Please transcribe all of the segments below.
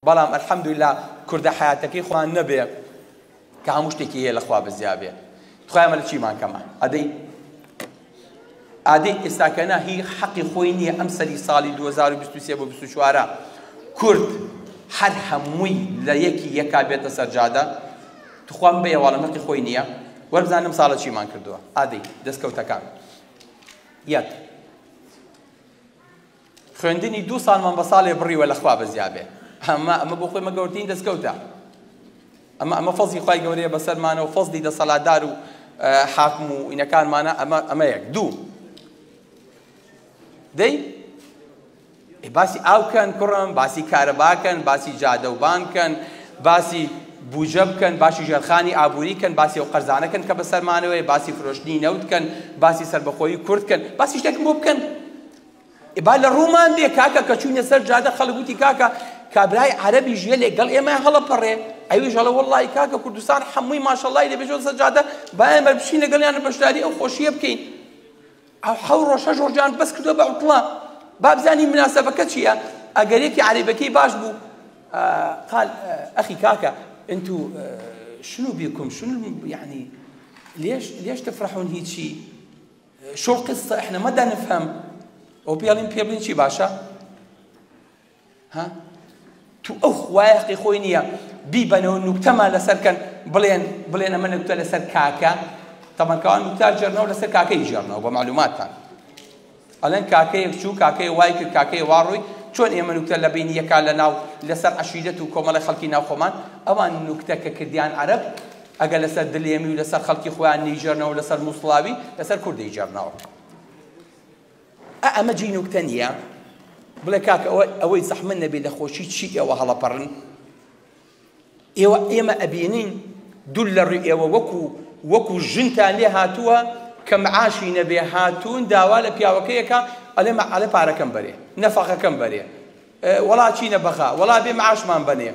بەڵام الحمدللە کوردە حەیاتەکەی خۆمان نەبێ کە هەموو شتێکی هەیە لە خوا بزیابێ تخوای ئەمە لە چیمان کەمە ئەدەی ئادەی ئێستاکەنا هی حەقی خۆی نییە ئەم سەری ساڵی 2023 بۆ 24 کورد هەر هەمووی لە یەکی یەکا بێتە سەرجادە تخوام بە یەواڵم حەقی خۆی نییە وەربزانم ساڵە چیمان کردووە ئادەی دەستکەوتەکان یەک خوێندنی دوو ساڵمان بە ساڵێ بڕیوە لە خوا بەزیابێ ئەمە ئەمە بۆ خۆی مە گەورترین دەستکەوتە ئەمە ئەمە فەزی خوای گەورەیە بەسەرمانە و فەزلی دەسەڵاتدار و حاکم و ئینەکانمانە ئەمە ئەمە یەک دوو دەی باسی ئاو کەن کوڕم باسی کارەباکەن باسی جادە و بانکەن باسی بوجە بکەن باسی ژێرخانی ئابووری کەن باسی ئەو قەرزانە کەن کە بەسەرمانەوەی باسی فرۆشتنی نەوت کەن باسی سەربەخۆیی کورد کەن باسی شتێکم بۆ بکەن با لە ڕوومان بێ کاکە کە چووینە سەر جادە خەڵک وتی کاکە کابرای عەرەبیش یە لەگەڵ ئێمە هەڵەپەڕێ ئەویش هەڵە وەڵڵاهی کاکە کوردستان حەمووی ماشەڵڵای لێ بێژەوە سەر جادە با ئێمە بچین لەگەڵیان بەشداری ئەو خۆشییە بکەین ئەو حەو ڕۆژ شەش ڕۆژیان بەس کردووە بە عوتڵە با بزانین مناسەبەکە چییە ئەگەر یەکی عەرەبەکەی باش بوو قال أخي كاكا انتو شنو بيكم شنو يعني ليش ليش تفرحون هيك شو القصة احنا ما دا نفهم ئەو پێڵین پێ بڵین چی باشە ها تو ئەو خوایە حقی خۆی نییە بیبەنەوە نوکتەمان لەسەر کەن بڵێن بڵێن ئەمە نوکتە لەسەر کاکە تەمان کەوان نوکتە ژێرنەوە لەسەر کاکەی ژێرنەوە بە معلوماتتان ئەڵێن کاکەیەک چوو کاکەی وای کرد کاکەی وا ڕووی چۆن ئێمە نوکتە لە بینی یەکا لە ناو لەسەر عەشیرەت و کۆمەڵی خەڵکی ناو خۆمان ئەوان نوکتە کە کردیان عەرەب ئەگەر لەسەر دلێمی و لەسەر خەڵکی خۆیان نەیگێڕنەوە لەسەر موسڵاوی لەسەر کورد دەیگێڕنەوە. ئا ئەمە جێی نوکتە نییە؟ بڵێ کاکە ئەوە ئەوەی زەحمەت نەبێ لە خۆشی چی ئێوە هەڵەپەڕن؟ ئێوە ئێمە ئەبینین دوور لە ڕووی ئێوە وەکو وەکو ژنتان لێ هاتووە کە معاشی نەبێ هاتوون داوا لە پیاوەکەیەکە ئەلێ ئەلێ پارەکەم بەرێ نەفەقەکەم بەرێ وەڵا چینە بەغا وەڵا بێ معاشمان بەنێ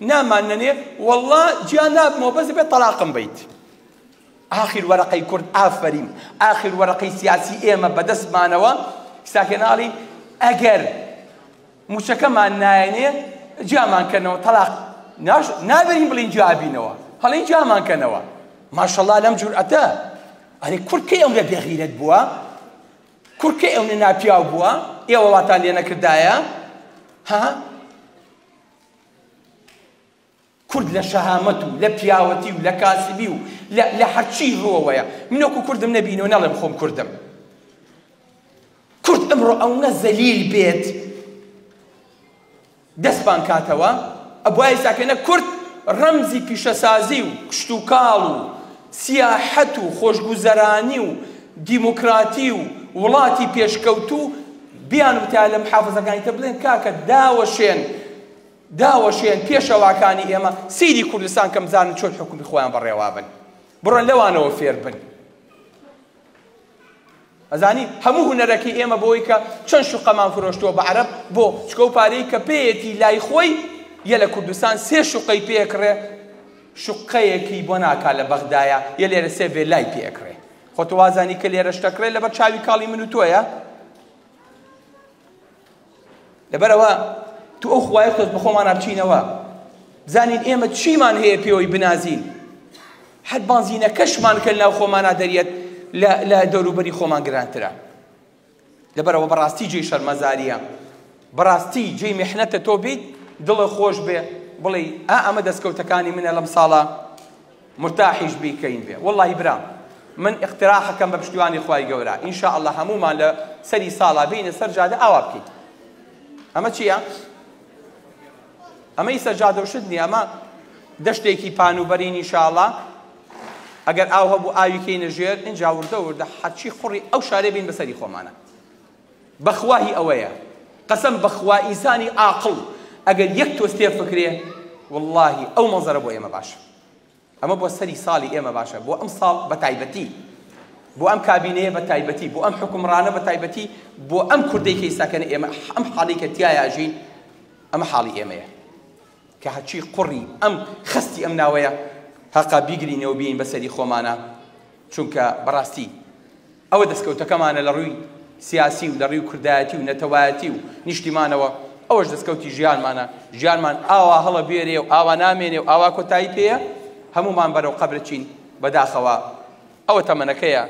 نامان نەنێ وەڵا جیا نابمەوە بەس بێ تەلاقم بیت ئاخیر وەرەقەی کورد ئافەریم ئاخیر وەرەقەی سیاسی ئێمە بەدەستمانەوە ساکێناڵی ئەگەر موچەکەمان نایەنێ جیامان کەنەوە تەلاق ناش نابرین بڵین جیابینەوە هەڵین جیامان کەنەوە ماشەڵا لەم جورئەتە ئەرێ کورد کەی ئەونە بێغیرەت بووە کورد کەی ئەونە ناپیاو بووە ئێوە واتان لێ نەکردایە ها کورد لە شەهامەت و لە پیاوەتی و لە کاسبی و لە لە هەرچی ڕووەوەیە من وەکو کوردم نەبینەوە نەڵێم خۆم کوردم کورد ئەمڕۆ ئەونە زەلیل بێت دەستمان کاتەوە ئەبوایە ساکەنە کورد ڕەمزی پیشەسازی و کشتوکاڵ و سیاحەت و خۆشگوزەرانی و دیموکراتی و وڵاتی پێشکەوتوو بیان وتایە لە محافزەکانی تر بڵێن کاکە داوەشێن داوەشێن پێشەواکانی ئێمە سەیری کوردستان کەم بزانن چۆن حکومی خۆیان بەڕێوابن بڕۆن لەوانەوە فێر بن ئەزانی هەموو هونەرەکەی ئێمە بۆی کە چەند شوقەمان فرۆشتووە بە عەرەب بۆ چکە و پارەی کە پێیەتی لای خۆی یە لە کوردستان سێ شوقەی پێکڕێ شوقەیەکی بۆ ناکا لە بەغدایە یە لێرە سێ ڤێلای پێکڕێ خۆ تۆ وازانی کە لێرە شتەکڕێ لەبەر چاوی کاڵی من و تۆیە لەبەرئەوە تو ئەو خوایە خۆش بەخۆمانا بچینەوە بزانین ئێمە چیمان هەیە پێوەی بنازین هەر بانزینەکەشمان کە لەناو خۆمانا دەریەت لە دەوروبەری خۆمان گرانترە لەبەرەوە بەڕاستی جێی شەرمەزاریە بەڕاستی جێی میحنەتە تۆ بیت دڵە خۆش بێ بڵێ ئا ئەمە دەستکەوتەکانی منە لەم ساڵە مرتاحیش بی کەین بێ وەڵاهی برام من اقتراحەکەم بە پشتیوانی خوای گەورە ان شاء اللە هەموومان لە سەری ساڵا بێینە سەر جادە ئاوا بکەین ئەمە چییە؟ ئەمە ئی سەر جادە و شت نییە ئەمە دەشتێکی پان و بەرین ان شاء اللە ئەگەر ئاو هەبوو ئاوی کەینە ژێر ئینجا وردە وردە هەرچی قوڕی ئەو شارەی بین بەسەری خۆمانە بەخوا هی ئەوەیە قەسەم بەخوا ئینسانی ئاقڵ ئەگەر یەک تۆز تێفکرێ وەڵاهی ئەو مەنزەرە بۆ ئێمە باشە ئەمە بۆ سەری ساڵی ئێمە باشە بۆ ئەم ساڵ بە تایبەتی بۆ ئەم کابینەیە بە تایبەتی بۆ ئەم حکومڕانە بە تایبەتی بۆ ئەم کوردەی کە ئیستاکەنە ئێمە ئەم حاڵی کە تیایا ژین ئەمە حاڵی ئێمەیە کە هەرچی قوڕی ئەم خەستی ئەم ناوەیە هەقا بیگرینەوە بین بەسەری خۆمانە چونکە بەڕاستی ئەوە دەستکەوتەکەمانە لە ڕووی سیاسی و لە ڕووی کوردایەتی و نەتەوایەتی و نیشتیمانەوە. ئەوەش دەستکەوتی ژیانمانە، ژیانمان ئاوا هەڵەبێرێ و ئاوا نامێنێ و ئاوا کۆتایی پێیە، هەموومان بەرەو قەبرەچین، بەداخەوە ئەوە تەمەنەکەیە.